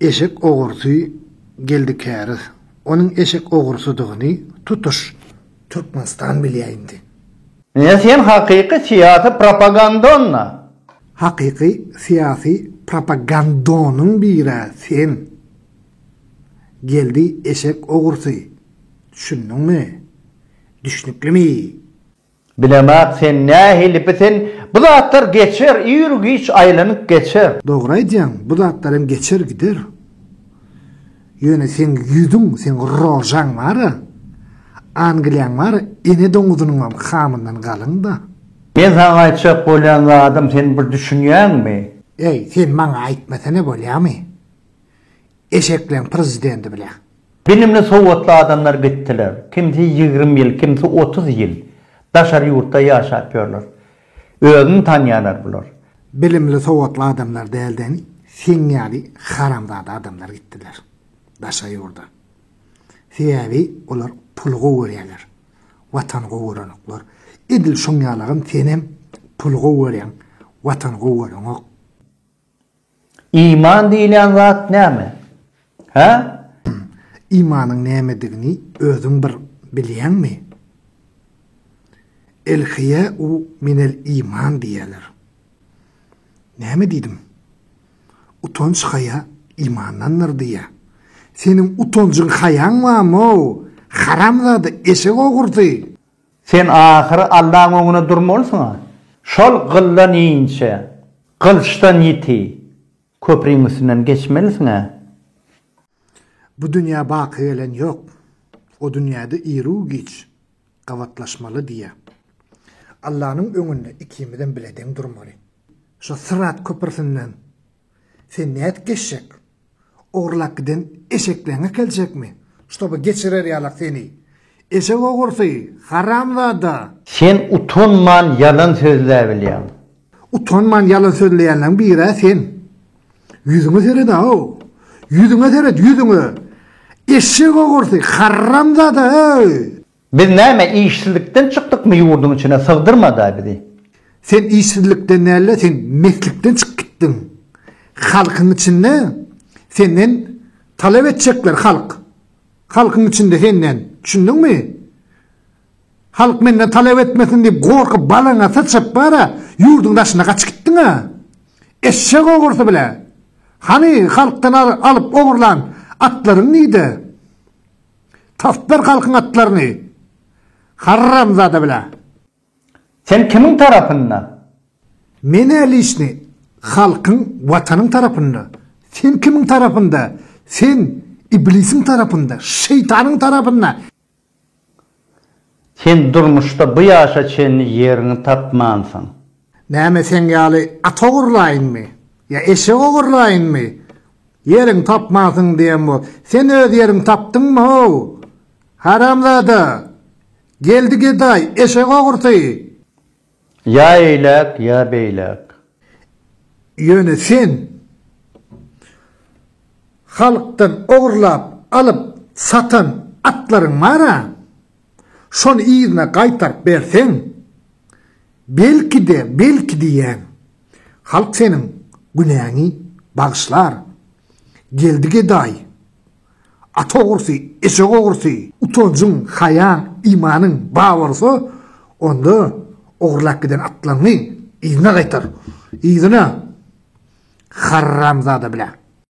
Eşek ogrusy Geldi Käriz. Onuň eşek ogrusydygyny tutuş Türkmenistan bilýär indi. Ine sen hakyky syýasy propagandonna. Hakyky syýasy propagandonyň birä sen. Geldi eşek ogrusy. Düşündiňmi? Düşnüklimi? Bilemak sen nähili bi sen bu zatlar geçer ir giç aýlanyp geçer. Dogry aýdýaň bu zatlar hem geçer gider. Ýöne seň ýüzüň seň rožaň bara Angliýaň bara ene doňuzynyňam hamyndan galyňda. Men saňa aýtjak bolýan zadym sen bir düşünýäňmi? Eý sen maňa aýtmasana bolýamy? Eşekleň prezidenti bile. Bilimli sowatly adamlar gitdiler. Kimsi 20 ýyl, kimsi 30 ýyl daşary ýurtda ýaşap ýörler. Özüni tanýarlar bular. Bilimli sowatly adamlar dälden seň ýaly haramzada adamlar gitdiler daşary ýurda. Sebäbi olar puly gowy görýärler. Watany gowy görenoklar. Edil şoň ýalagam senem puly gowy görýäň, watany gowy göreňok. Iman diýilýän zat näme? Hä? Imanyň nämedigini özüň bir bilýäňmi? El-hyýa'u minel iman diýýärler. Näme diýdim? Utanç-haýa imandandyr diýýär. Seniň utanjyň haýaň barmy-ow, haramzada eşek ogrusy! Sen ahyry Allaň öňüne durmalysyň-a. Şol gyldan inçe, gylçdan ýiti köpriň üstünden geçmelisiň-ä. Bu dünýä baky gelen ýok. O dünýäde iru-giç gabatlaşmaly diýýä. Allanyň öňünde ikimizem bile deň durmaly. Şo Syrat köprüsinden sen nädip geçjek? Ogurlap giden eşekleňe geljekmi? Ştoby geçirer ýalak seni. Eşek ogrusy, haramzada! Sen utanman ýalan sözläbilýäň. Utanman ýalan sözleýänleň biri-ä sen. Ýüzüňe sered-ow! Ýüzüňe seret, ýüzüňe! Eşek ogrusy, haramzada, öý! Biz näme işsizlikden çykdykmy ýurduň içine sygdyrmada bizi. Sen işsizlikden dälde sen meslikden çykyp gitdiň. Halkyň içinde senden talap etjekler halk. Halkyň içinde senden düşündiňmi? Halk menden talap etmesin diýip gorkup balaňa syçyp bara ýurduň daşyna gaçyp gitdiňä. Eşek ogrusy bile. Hany halkdan alyp ogurlan atlaryň nide? Tapyp ber halkyň atlaryny. Harramzada bile. Sen kimiň tarapynda? Men-ä liçni halkyň watanyň tarapynda. Sen kimiň tarapynda? Sen iblisiň tarapynda, şeýtanyň tarapynda. Sen durmuşda bu ýaşa çenli ýeriňi tapmansyň. Näme seň ýaly at ogurlaýynmy? Ýa eşek ogurlaýynmy? Ýeriňi tapmansyň diýen bol. Sen öz ýeriňi tapdyňmy how? Haramzada! Geldi gedaý, eşek ogrusy! Ýa eýläk, ýa beýläk. Ýöne sen halkdan ogurlap alyp satan atlaryň bar-a, şony yzyna gaýtaryp berseň, belki-de, belki diýýän, halk seniň günäňi bagyşlar. Geldi gedaý, at ogrusy, eşek ogrusy, utanjyň, haýaň, imanyň bar bolsa, onda ogurlap giden atlaryňy yzyna gaýtar. Yzyna! Harramzada bile.